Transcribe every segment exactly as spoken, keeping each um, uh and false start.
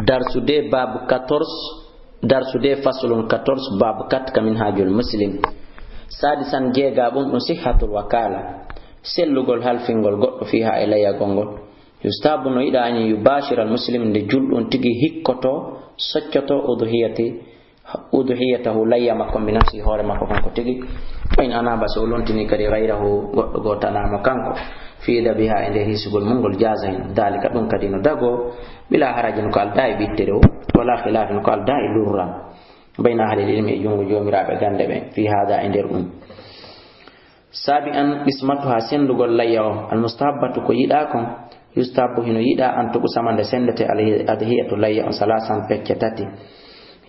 Darsu de baabu quatorze, darsu de faslun quatorze, baabu quatre ka Minhajul Muslim. Sadisan, jeegaɓun ɗun, sihhatul wakala, sellugol halfingol goɗɗo, fiha, e layyagol ngol. Yustahabu, no yiɗaa, an yubashira al muslim, nde julɗo on tigi hikkoto, soccoto, udhiyati, udhiyatahu, layya makko, bi nafsi, hoore makko kanko tigi. Wa in anaba, so o lontini kadi, ghayrahu, goɗɗo goo tanaa mo kanko, fi dhabiha, e nder hisugol mun ngol, jaza, hin, dhalika, ɗun kadi no dagoo, bila harajin, ko aldaa e ɓittere o, wala khilafin, ko aldaa e lurral, bayna ahlil ilmi, e junngo joomiraaɓe gannde ɓen, fi hada, e nder ɗun. Sabi'an, qismatuha, senndugol layya on. Al mustahabbatu, ko yiɗaa kon, yustahabbu, hino yiɗaa, an tuqsama, nde senndete, al adhiyatu, layya on, salasan, pecce tati.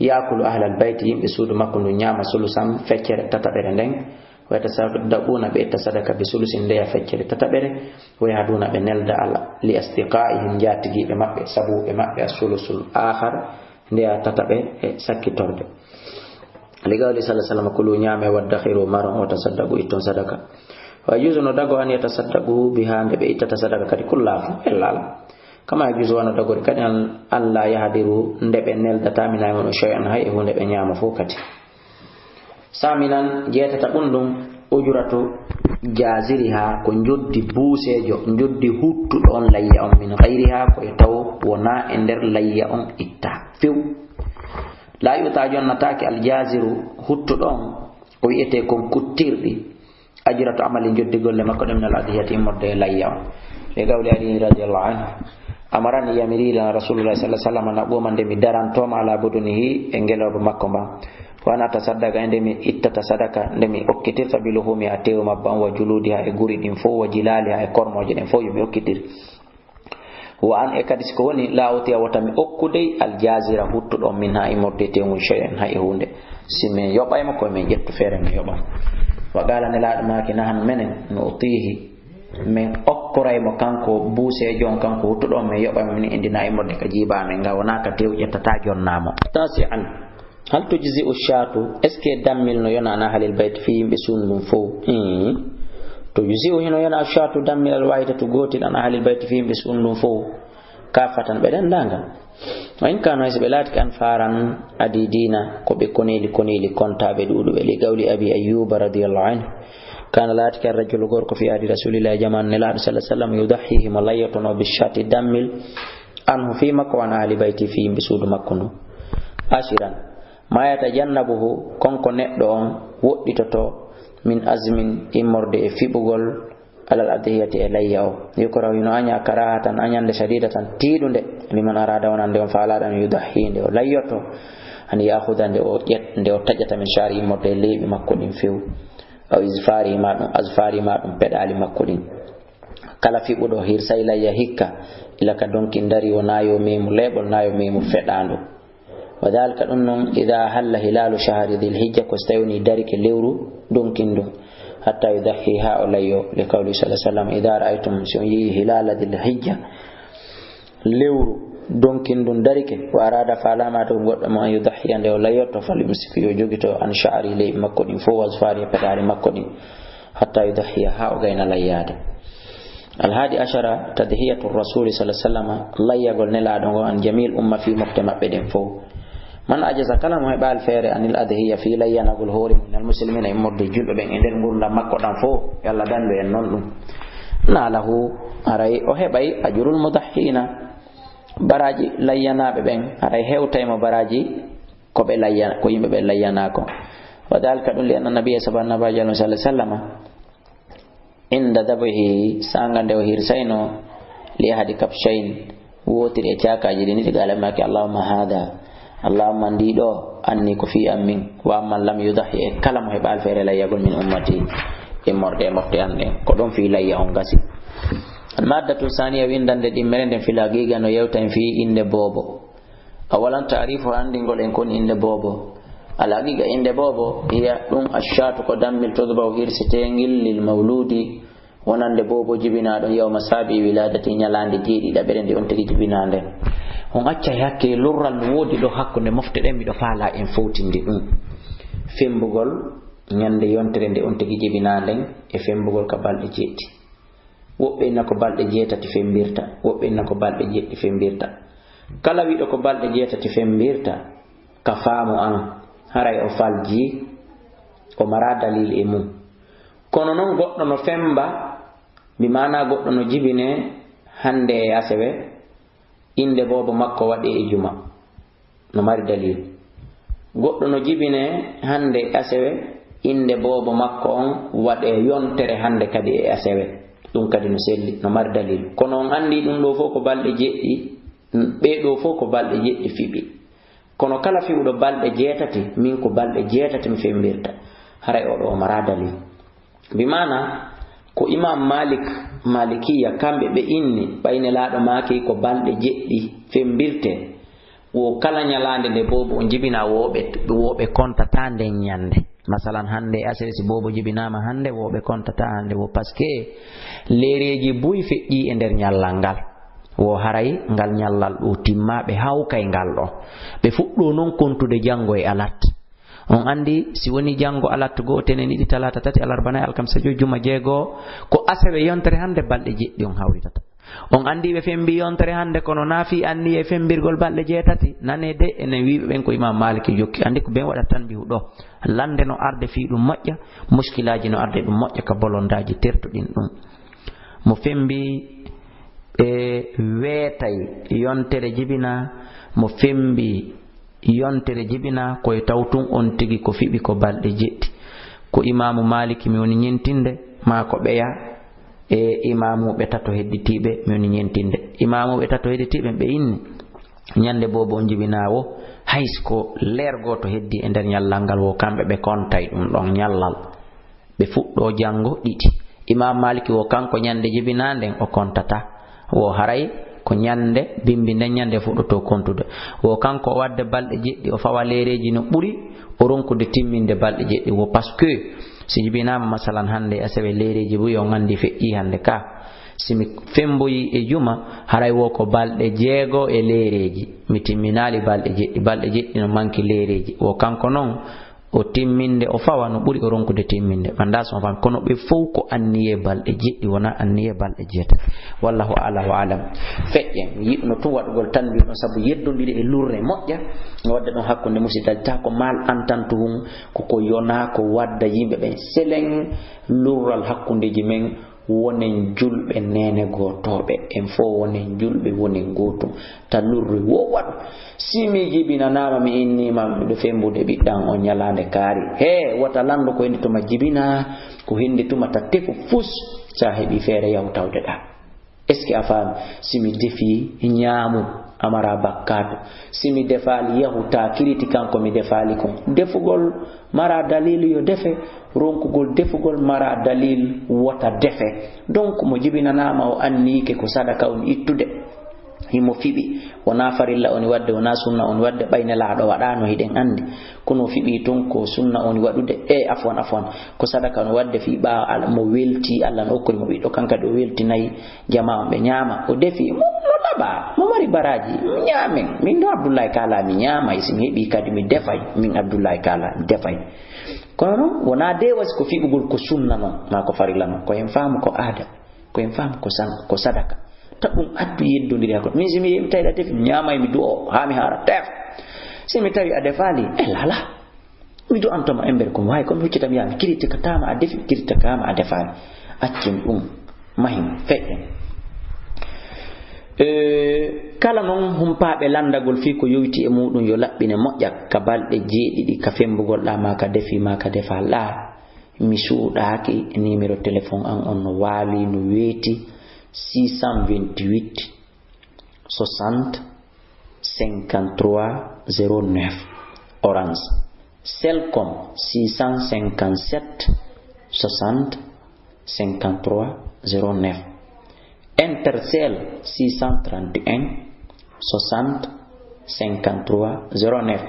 Yaakulu ahlal bayti, yimɓe suudu makko ndun ñaama, sulusan, feccere tataɓere nden. Wa yatasaddaquuna, ɓe itta sadaka, bi sulusin, ndeya feccere tataɓere. Wa yahduuna, ɓe nelda, ala, li asdiqaa'ihim, njaatigiiɓe maɓɓe, sabuuɓe maɓɓe, as sulusul aakhar, ndeya tataɓe e sakkitorde. Li qawli sallallahu alaihi wasallam, kulu, ñaame, waddakhiru, maron, wa tasaddaqu, itton sadaka. Wa yajuzu, no dagoo, an yatasaddaqu biha, nde ɓe ittata sadaka kadi, kullaha, fow, ella alaa. Kama yajuzu, wano dagori kadi, an, an la yahdiru, nde ɓe neldata, min, e mun, shay'an, hay e huunde ɓe ñaama fow kadi. Saminan, jeetata ɓun ɗun, ujratu jaziriha, ko njoddi buuseejo, njoddi huttuɗo on layya on, min ghayriha, ko e taw wonaa e nder layya on itta few. La yuta, jonnataake, al jaziru, huttuɗo on, o wi'etee kon kuttirɗi, ajratu amali, njoddi golle makko ɗen, min al adhiyati, immorde e layya on. Li qawli Ali radiyallahu anhu, amarani, yamiriiɗan, Rasulullah sallallahu alaihi wasallam, an aquma, nde mi darantooma, ala budunihi, e ngelooba makko mba. Wa an atasaddaqa, e nde mi ittata sadaka, nde mi okkitirta, bi luhumiha, teewu mabba on, wa juludiha, e guri ɗin fow, wa jilaliha, e kormooje ɗen fow, yo mi okkitir. Wa an, e kadi si ko woni, la utiya, wota mi okku dey, al jazira, huttuɗo on, minha, immorde e teewu ngun, shay'an, hay e huunde. Si min yoɓay mo, ko min ƴettu feere min yoɓa mo. Wa qala, Nelaaɗo maaki, nahnu, menen, nu'tihi, min okkoray mo kanko buuseejo on, kanko huttuɗo on, min yoɓay mo, min indina immorde ka jiiba amen, nga wonaa ka teewu ƴettata jonna mo. Tasi'an, hal tujzi'u shatu, est-ce que dammil no yona an ahlil bayti fii yimɓe suudu ndun fow? Ii. Tujzi'u, hino yona, shatu, dammil, al wahidatu, gootil, an ahlil bayti fii yimɓe suudu ndun fow. Kaffatan, ɓe denndaangal. Wa in kanu, hay si ɓe laatike, anfaran, adidina, ko ɓe koneeli koneeli, kontaaɓe ɗuuɗuɓe. Li qawli Abi Ayyuba radiyallahu anhu, kana, laatike, ar-rajulu, gorko, fi ahdi Rasulillahi, jamaanu Nelaaɗo sallallahu alaihi wasallam, yudahhi, himo layyotono, bi shati, dammil, anhu, fii makko, wa an ahli bayti, fii yimɓe suudu makko ndu. Ashiran, ma yatajannabuhu, kon ko neɗɗo on woɗɗitoto, min azmin, immorde e fiɓugol, alal adhiyati, e layya o. Yukrahu, hino añaa, karahatan, añande, shadidatan, tiiɗunde, liman arada, wonande on faalaaɗo, an yudahhi, nde o layyoto, an ya'khudha, nde o ƴet-, nde o taƴata, min sha'ri, immorde e leeɓi makko ɗin few, aw izfarihi, ma ɗum azfari, ma ɗum peɗaali makko ɗin. Kala fiɓuɗo hirsay layya hikka, ila ka donki ndari, wonaa yo meemu leeɓol, naa yo meemu feɗaandu. Wa dhalika, ɗum non, idha halla hilalu shahri dhil hijja, ko si tawi woni darike lewru donkin ndun, hatta yudahhi, haa o layyo, li qawli sallallahu alaihi wasallam, idha ra'aytum, si on yi'i, hilala dhil hijja, lewru donkin ndun darike, wa arada, faalama, to goɗɗo mo, an yudahhiya, nde o layyotto, fal yumsik, yo jogito, an sha'ri, leeɓi makko ɗin fow, wa azfari, e peɗaali makko ɗin, hatta yudahhiya, haa o gayna layyaade. Alhadi ashara, tadhiyatu rasuli sallallahu alaihi wasallam, layyagol Nelaaɗo ngo, an jamil umma, fii mofte maɓɓe ɗen fow. Man ajaza, kala mo heɓaali feere, anil adhiya, fii layyanagol hoore mum, minal muslimina, immorde julɓe ɓen e nder ngurndan makko ɗan fow, yo Allah dandu en non ɗum. Naalahu, haray o heɓay ajrul mudahhina, baraaji layyanaaɓe ɓen, haray hewtay mo baraaji ko ɓe layyana, ko yimɓe ɓe layyanaa ko. Wa dhalika, ɗum, li anna nabiyya, sabu Annabaajo Allah sallallahu alaihi wasallam, inda dhabihi, saanga nde o hirsayno, li ahadi kabshayn, wootiri e caakaaji ɗin ɗiɗi, qala, maaki, Allahumma hada, Allahumma, ndii ɗoo, anni, ko fii an min, wa amman lam yudahhi, e kala mo heɓaali feere layyagol, min ummati, immorde e mofte an ɗen, ko ɗon fii layya on gasi. Al maddatu saniya, winndannde ɗimmere nden, fil haqiqa, no yewta en fii innde boobo. Awalan, taarifu, anndingol en kon innde boobo. Al haqiqa, innde boobo, hiya, ɗum, ashatu, ko dammil, tudbahu, hirseteengil, lil mawludi, wonande boobo jibinaaɗo, yawma sabi wiladati, ñalaande jeeɗiɗaɓere nde on tigi jibinaa nden. On accay hakke, lorral no woodi ɗo hakkunde mofte ɗen, miɗo faalaa en fowtinde ɗum. Femmbugol ñande yontere nde on tigi jibinaa nden, e femmbugol ka balɗe jeeɗiɗi. Woɓɓe inna ko balɗe jeetati femmbirta, woɓɓe inna ko balɗe jeeɗiɗi femmbirta. Kala wiɗo ko balɗe jeetati femmbirta, ka faamu an, haray o falji, o mara dalil e mum. Kono non goɗɗo no femba, bi maana goɗɗo no jibine hande e asewe, inde boobo makko waɗe e juma. No mari dalil. Goɗɗo no jibine hande e asewe, inde boobo makko on waɗe yontere hande kadi e asewe. Ɗum kadi no selli, no mari dalil. Kono on andi ɗum ɗo fof ko balɗe jeɗɗi, ɓe ɗo fof ko balɗe jeɗɗi fiɓi. Kono kala fiɓuɗo balɗe jeetati, min ko balɗe jeetati mi femmbirta. Haray oɗo o mara dalil. Bi maana, ko Imam Malik, Malikiya, kamɓe ɓe inni, ɓay Nelaaɗo maaki ko balɗe jeɗɗi femmbirte, wo kala ñalaande nde boobo on jibina, wo ɓe, wo ɓe kontata nden ñande. Masalan, hande e asewe si boobo jibinaama hande, wo ɓe kontata hande wo, parce que leereeji buy feƴƴi e nder ñallal ngal. Wo haray ngal ñallal ɗo timma, ɓe hawkay ngal ɗo. Ɓe fuɗɗo non kontude janngo e alat. On andi, si woni janngo alat goo, tenen ɗiɗi, talaata tati, alarba nay, alkamisa joy, juma jeego, ko asewe yontere hande balɗe jeɗɗi on hawritata. On andi ɓe fembi yontere hande, kono na fii anniye femmbirgol balɗe jeetati. Nane de, enen wiiɓe ɓen ko Imam Maliki jokki. Andi ko ben waɗa tanbihu ɗo. Lande no arde fii ɗum moƴƴa, muskilaaji no arde ɗum moƴƴa ka bolondaaji tertuɗin ɗum. Mo fembi, ɓe weetay yontere jibina, mo fembi yontere jibina, koye taw tun on tigi ko fiɓi ko balɗe jeɗɗi. Ko Imaamu Maaliki mi woni ñentinde, maa ko ɓeya e imaamuɓe tato hedditiiɓe mi woni ñentinde. Imaamuɓe tato hedditiiɓe ɓe inni, ñande boobo on jibinaa wo, hay si ko leer gooto heddi e nder ñallal ngal wo, kamɓe ɓe kontay ɗum ɗon ñallal. Ɓe fuɗɗo janngo ɗiɗi. Imam Maliki wo kanko ñande jibinaa nden o kontata. Wo haray ko ñande bimbi nden ñande fuɗɗoto kontude. Wo kanko o wadde balɗe jeɗɗi, o fawa leereeji no ɓuri, o ronkude timminde balɗe jeɗɗi. Wo parce que si jibinaama masalan hande e asewe leereeji buy on andi feƴƴi hande ka. Si mi femboyi e juma, haray wo ko balɗe jeego e leereeji. Mi timminaali balɗe jeɗɗi, balɗe jeɗɗi no manki leereeji. Wo kanko non, o timminde, o fawa no ɓuri o ronkude timminde. Manda so on fami, kono ɓe fow ko anniye balɗe jeɗɗi, wona anniye balɗe jeetati. Wallahu a'la wa a'lam. Feƴƴen, mi yiɗno tun waɗugol tanbihu ɗon sabu yeddondiri e lurre moƴƴa. No wadde ɗon hakkunde musidal, ta ko mal antantuhun, ko ko yona ko wadda yimɓe ɓen selen lurral hakkundeji men. Wonen julɓe, neene gootooɓe, en fof wonen julɓe, wonen gootum. Ta lurri wo waɗu. Si mi jibinanaama, mi inniima, miɗo fembude ɓiɗɗan on ñalaande kaari. He, wota lanndo ko hindi tuma jibinaa, ko hindi tuma ta tefu fus, sa heɓi feere yahu tawde ɗa. Est-ce que a faami? Si mi defi ñaamu, a mara bakkaatu. Si mi defaali, yahu ta kiriti kanko mi defaali kon. Defugol mara dalil yo defe, ronkugol defugol mara dalil wota defe. Donc, mo jibinanaama o anniike ko sadaka on ittude. Himo fiɓi, wona farilla on wadde, wona sunna on wadde, ɓay Nelaaɗo waɗaano, hiɗen anndi. Kono o fiɓi tun ko sunna on waɗude, e afwan, afwan, ko sadaka on wadde fii ɓaawo Al-, mo welti, Allah no okkori mo ɓiɗɗo, kankadi o weltinay jamaa on ɓe ñaama. O defi, mo, mo laɓa, mo mari baraaji, ñaamen. Min ɗo Abdullahi Kaala mi ñaamay, si mi heɓi kadi mi defay, min Abdullahi Kaala mi defay. Kono non, wona de wasi ko fiɓugol ko sunna non, maa ko farilla non, ko hen faamu ko aada, ko hen faamu ko san-, ko sadaka. Ta ɗum addu yeddondiri hakkunde. Min si mi yehi mi tawi a defi, mi ñaamay mi du'o, haa mi haara, tef. Si mi tawi a defaali, e lala. Mi du'anto ma embere ko mi waawi, ko mi huccita mi yaha, mi kiritika taama a defi, mi kiritika taama a defaali. Accen ɗum, mahin, feƴƴen. E, kala non humpaaɓe lanndagol fii ko yowitii e muuɗum yo laɓɓine moƴƴa ka balɗe jeeɗiɗi ka femmbugol ɗaa, maa ka defi, maa ka defaali ɗaa. Mi suuɗaaki, numéro téléphone an on no waali, no weeti, six cent vingt-huit, soixante, cinquante-trois, zéro neuf. Orange. Celcom, six cent cinquante-sept, soixante, cinquante-trois, zéro neuf. Intercell, six cent trente et un, soixante, cinquante-trois, zéro neuf.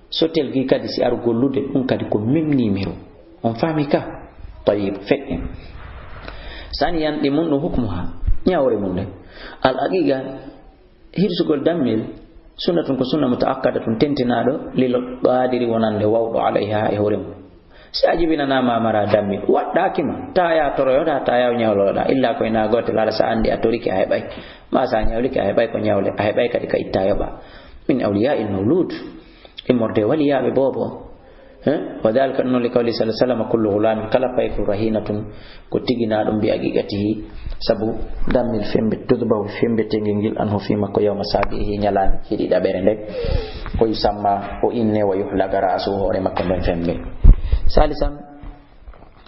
Sotel gi kadi si ar gollude, ɗum kadi ko même numéro. On faami ka? Tayyib, feƴƴen. Sani yan ɗi mun ɗum hukmu ha. Ñawre mun nde. Al aqiqa, hirsugol dammel, sunnatun ko sunna mutaakkada tun tentinaaɗo lilo qaadiri wonande wawɗo alayha e hoore mum. Si a jibinanaama a maraa dammi, waɗɗaaki ma. Taa yaa toroyoɗaa, taa yaa ñawloyoɗaa. Illa ko ina gootel, hara sa anndi a torike a heɓay. Ma sa ñawlike a heɓay ko ñawle, a heɓay kadi ka itta yoɓa. Min awliya il mawlud. Immorde waliyaaɓe boobo. Eh? Wa dhalika ɗum noon li qawli sallallahu alayhi wa sallam, kullu ghulamin kala payko rahinatun ko tiginaa ɗum bi aqiqatihi. Sabu dammil fembe, tudbahu fembe tengel ngel anhu fi makko yawma sabihi ñalaande jeeɗiɗaɓere nde. Ko yusamma o inne wa yuhlaqa ra'su hoore makko nden fembe. Salisan,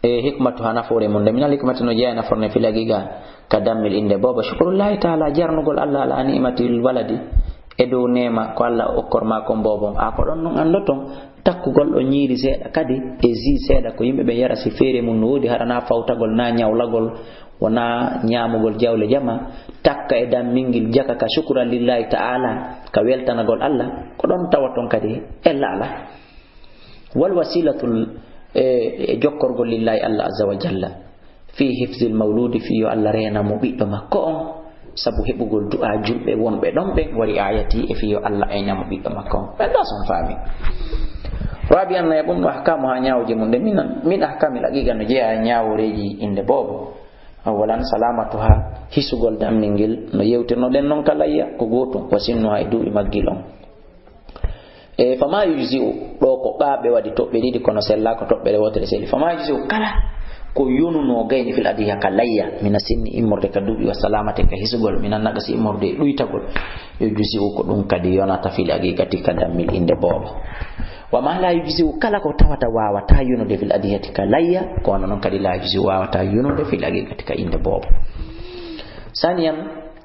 e hikmatu ha nafoore mum nde. Minal hikmati no jeeya nafoore nde fil haqiqa ka dammil innde boobo. Shukrullahi ta'ala jarnugol Allah ala ni'matil waladi e dow neema ko Allah okkor ma kon boobo. A ko ɗon non anndoton takkugol ɗo ñiiri seeɗa kadi e ji seeɗa ko yimɓe ɓe yara si feere mum no woodi hara na fawtagol na ñawlagol wona ñaamugol jawle jama takka e dammingil jaka ka shukran lillahi ta'ala ka weltanagol Allah ko ɗon tawaton kadi ella ala. Wal wasilatul e, e jokkorgol lillahi Allah azza wa jalla fi hifzil mawludi fi yo Allah reena mo ɓiɗɗo makko on sabu heɓugol du'a julɓe wonɓe ɗon ɓen wari ayati e fi yo Allah ayna mo ɓiɗɗo makko on ɓen ɗa son faami. Rabi an naya ɓum no ahkamu ha ñawuji mum nde min min ahkamil aqiqa no jeeya ñaworeji innde boobo. Awalan salamatu ha hisugol dammingil no yewtirnoɗen non ka layya ko gootum wa sinnu ha e duuɓi maggil on. E fama yujzi'u ɗo ko ɓaaɓe waɗi toɓɓe ɗiɗi kono sella ko toɓɓere wotere seli fama yujzi'u kala ko yonuno gayni fil adiya ka layya mina sinni immorde ka duuɓi wa salamate ka hisugol mina naqasi immorde e ɗuytagol yujzi'u ko ɗum kadi yonata fil aqiqati ka dammil innde boobo. Wa ma la yujzi'u kala ko tawata wawata yonude fil adiyati ka layya ko wano non kadi la yujzi'u wawata yonude fil aqiqati ka innde boobo. Saniyan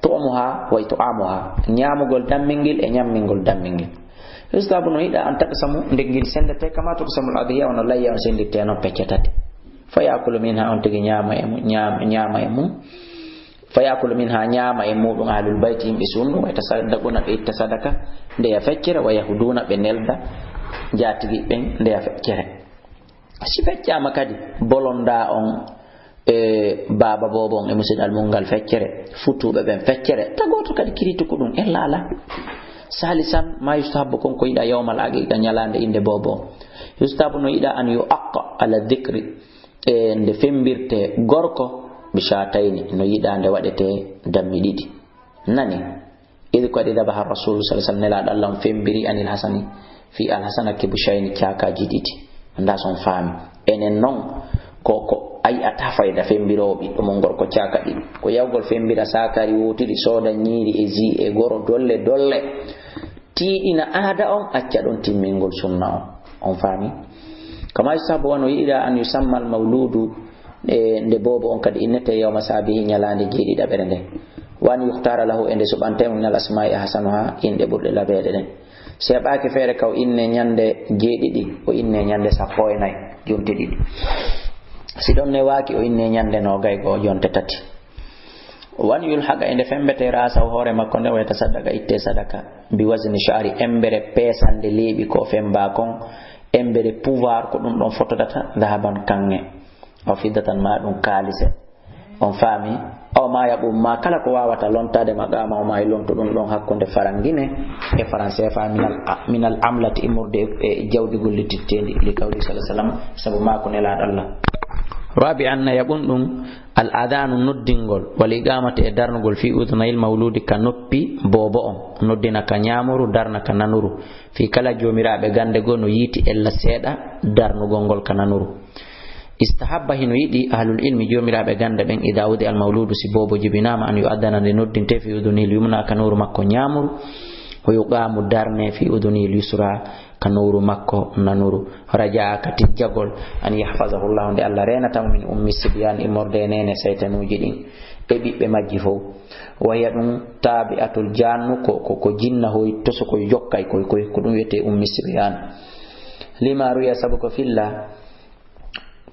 tu'muha wa it'amuha ñaamugol dammingil e ñammingol dammingil. Ustabu no yiɗa an taqsamu nde ngil sendete kama tuqsamul adhiya wano layya on senditte non pecce tati. Fa yakulu minha on tigi ñaama e mum ñaama e mum. Fa yakulu minha ñaama e muɗum ahlul bayti yimɓe sunnu wa yatasaddaquna ɓe itta sadaka ndeya feccere wa yahduna ɓe nelda jatigi ɓen ndeya feccere. Si feccama kadi bolonda on e baaba boobo on e musidal mum ngal feccere futuɓe ɓen feccere tagoto kadi kiritiku ɗum ella ala. Salisan ma yustahabbu kon ko yiɗa yawmal aqiqa ñalande innde boobo. Yustahabbu no yiɗa an yu aqqa ala dhikri e nde fembirte gorko bi shatayni no yiɗa nde waɗete dammi ɗiɗi. Nani? Id ko waɗi dabaha rasulu sallallahu alaihi wasallam nelaɗo Allah on fembiri anil hasani fi al hasana kibushayni cakaji ɗiɗi. Nda son faami enen non ko ko ay ata fayda fembiro ɓiɗɗo mon gorko caka ɗiɗi ko yawgol fembira sakari wotiri soda ñiiri e ji e goro dolle dolle tiiɗina aada on acca ɗon timmingol sunna on. On faami? Kama yusabu wano yiɗira an yusamma al mawludu e nde boobo on kadi innete yawma sabihi ñalaande jeeɗiɗaɓere nde. Wa an yuhtara lahu e nde suɓantemo min al asma'i ahsanuha inɗe ɓurɗe labeede ɗen. Si heɓaaki feere ka o inne ñande jeeɗiɗi o inne ñande sappo e nayi jonte ɗiɗi. Si ɗon newaaki o inne ñande nogay goo jonte tati. Wan yulhaqa e nde fembete rasa o hoore makko nde wayta sadaka itte sadaka bi wasni sha'ri embere pesande leeɓi ko femba kon embere pouvoir ko ɗum ɗon fotodata dahaban kanŋe o fiddatan ma ɗum kaalise. On faami? Aw ma yaɓum ma kala ko wawata lontade ma qama o ma e lonto ɗum ɗon hakkunde farangine e français fa minal, minal amlati immorde e jawdi gollitittendi li qawli sallallahu alaihi wasallam sabu ma ko nelaɗo Allah. Rabi anna yaɓum ɗum al adanu noddingol wal iqamati e darnugol fi udunayil mawludi ka noppi boobo on noddina ka ñamuru darna ka nanuru fi kala jomiraɓe gande goo no yiiti ella seeɗa darnugol ngol ka nanuru. Istahabba hino yiɗi ahlul ilmi jomiraɓe gande ɓen ida wudi al mawludu si boobo jibinama an yu addana nde noddinte fi udunil yumna ka nuru makko ñamuru o yuqamu darne fi udunil yusra ka nowru makko nanuru. Raja'a ka tijjagol an yahfazahullahu nde Allah renatamo min ummi sibyan immorde e nene saytanuji ɗin e ɓiɓɓe majji fow. Wahiya ɗum tabi'atul jannu ko, ko, ko jinna hoy toso koye jokkay koye koye ko ɗum wiyete ummi sibyan. Lima ruya sabu ko filla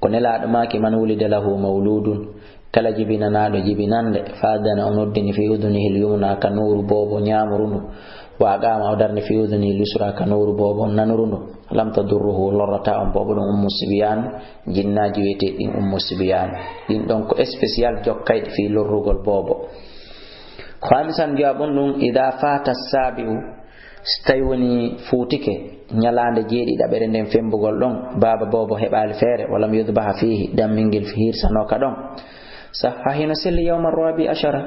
ko nelaɗo maki man wulida lahu mawludun kala jibinanaɗo jibinande fadana o noddini fi udunihil yumna ka nowru boobo ñamuru ndu wa aqama o darni fi udunihil yusra ka nowru boobo nanuru ndu lam tadurruhu lorrata on boobo ɗum ummu sibyan. Jinnaji wiyete ɗin ummu sibyan ɗin ɗon ko spécial jokkayɗe fi lorrugol boobo. Khamisan jawaɓun ɗum ida fata sabiu Si tawi woni fuutike ñalaande jeeɗiɗaɓere nden fembugol ɗon, baaba boobo heɓaali feere, walam yudbaha fiihi, dammingel hirsanooka ɗon. Sahha hino selli yawma rabi ashara,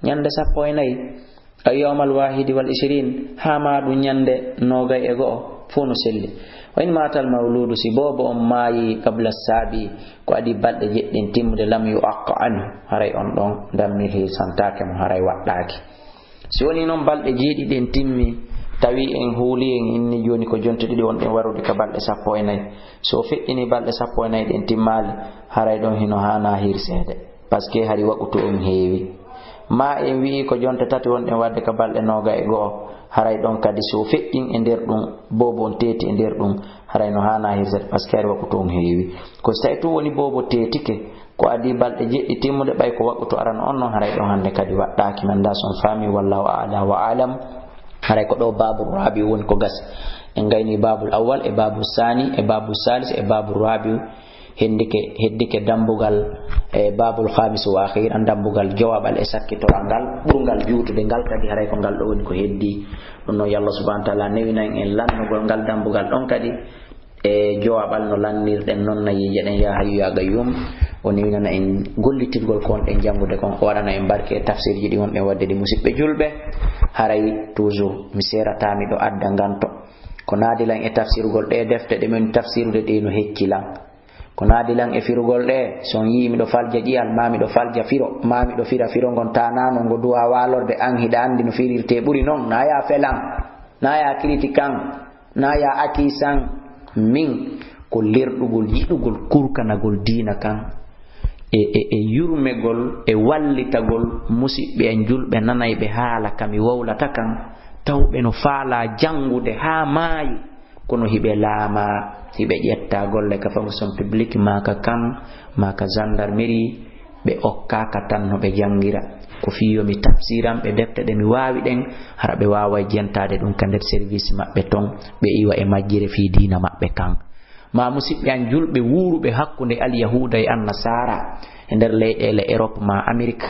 ñande sappo e nayi, ay yawmal wahidi wal ishirin, haa ma ɗum ñande noogay e go'o, fof no selli. Wa in maatal mawluudu, si boobo on maayi qabla saabi, ko adi balɗe jeɗɗin timmude, lam yu aqqa anhu, haray on ɗon dammil hirsantaake mo, haray waɗɗaaki. Si woni noon balɗe jeeɗiɗi ɗen timmi, tawi en huuli en inni jooni ko jonte ɗiɗi wonɗen warude ka balɗe sappo e nayi. So feƴƴini balɗe sappo e nayi ɗen timmaali, haray ɗon hino haana hirseede. Parce que hari waqutu on heewi. Ma en wi'i ko jonte tati wonɗen wadde ka balɗe nooga e go'o, haray ɗon kadi so feƴƴin e nder ɗum, boobo on teeti e nder ɗum, haray no haana hirseede, parce que hari waqutu on heewi. Ko si tawi tun woni boobo teetike, ko adi balɗe jeɗɗi timmude, ɓay ko waqutu arano on non, haray ɗon hande kadi waɗɗaaki. Mi anndaa si on faami, wallahu a'la wa a'lam. Haray ko ɗo babu rabi woni ko gasi. En gayni babul awwal e babu sani e babu salis e babu rabi. Heddike, heddike dambugal e babul khamis wa akhiran, dambugal jowaɓal e sakkitoral ngal, ɓurgal juutude ngal kadi, haray ko ngal ɗo woni ko heddi. Ɗum noon, yo Allah subhanahu wa ta'ala newinan en lannugol ngal dambugal ɗon kadi. E jowaɓal no lannirɗen noon, na yiije ɗen, ya hayyu ya qayyum, o newinana en gollitirgol ko wonɗen janngude kon, o waɗana en barke e tafsirji ɗi wonɗen waɗde ɗi, musiɓɓe julɓe. Haray toujours mi seerataa miɗo adda nganto. Ko naadi lan e tafsirgol ɗe defte ɗe min tafsirude ɗe no hecci lan. Ko naadi lan e firugol ɗe, so on yii miɗo falja ƴiyal, ma miɗo falja firo, ma miɗo fira firo ngon tanano ngo duwa walorde, an hiɗa anndi no firirte ɓuri non, na ya felan, na ya critiquan, na ya akisan, min ko lerɗugol, yiɗugol, kurkanagol diina kan, e, e, e yurmegol, e wallitagol musiɓɓe en julɓe nanayɓe haala ka mi wowlata kan, tawɓe no faala janngude haa maayi, kono hiɓe laama, hiɓe ƴetta golle ka fonction publique, maa ka kan, maa ka gendarmerie, ɓe okkaaka tan no ɓe janngira. Ko fii yo mi tafsiran ɓe defte ɗe mi waawi ɗen, hara ɓe waaway jentaade ɗum ka nder service maɓɓe ton, ɓe iwa e majjere fii diina maɓɓe kan. Ma musiɓɓe an julɓe wuuruɓe hakkunde Alyahuuda e Annasaara e nder leyɗeele Europe ma Amerique,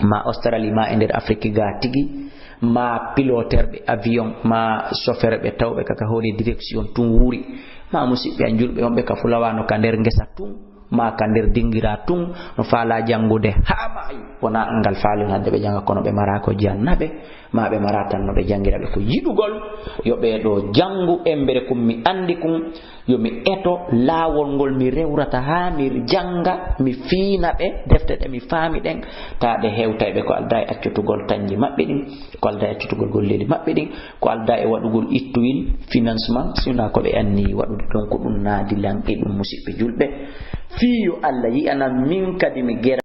ma Australie, ma e nder Afrique ga tigi, ma piloterɓe avion, ma chauffeur ɓe tawɓe kaka hooli direction tun wuuri, ma musiɓɓe an julɓe on ɓe ka fulawa no ka nder ngesa tun, ma ka nder dingira tun, no faala janngude haa maayi. Wona angal faalin hadde ɓe jannga, kono ɓe mara ko janna ɓe, ma ɓe mara tan no ɓe janngira ɓe ko yiɗugol. Yo ɓe ɗo janngu embere kun mi anndi kun, yo mi eto laawol ngol mi rewrata haa mi jannga, mi fiina ɓe defte ɗe mi faami ɗen, taa ɓe hewtay ɓe ko aldaa e accutugol tanji maɓɓe ɗin, ko aldaa e accutugol golleeli maɓɓe ɗin, ko aldaa e waɗugol ittuyel financement, si wonaa ko ɓe anni waɗude. Donc ɗum naadi lan e ɗum, musiɓɓe julɓe, fii yo Allah yi'ana min kadi mi gera.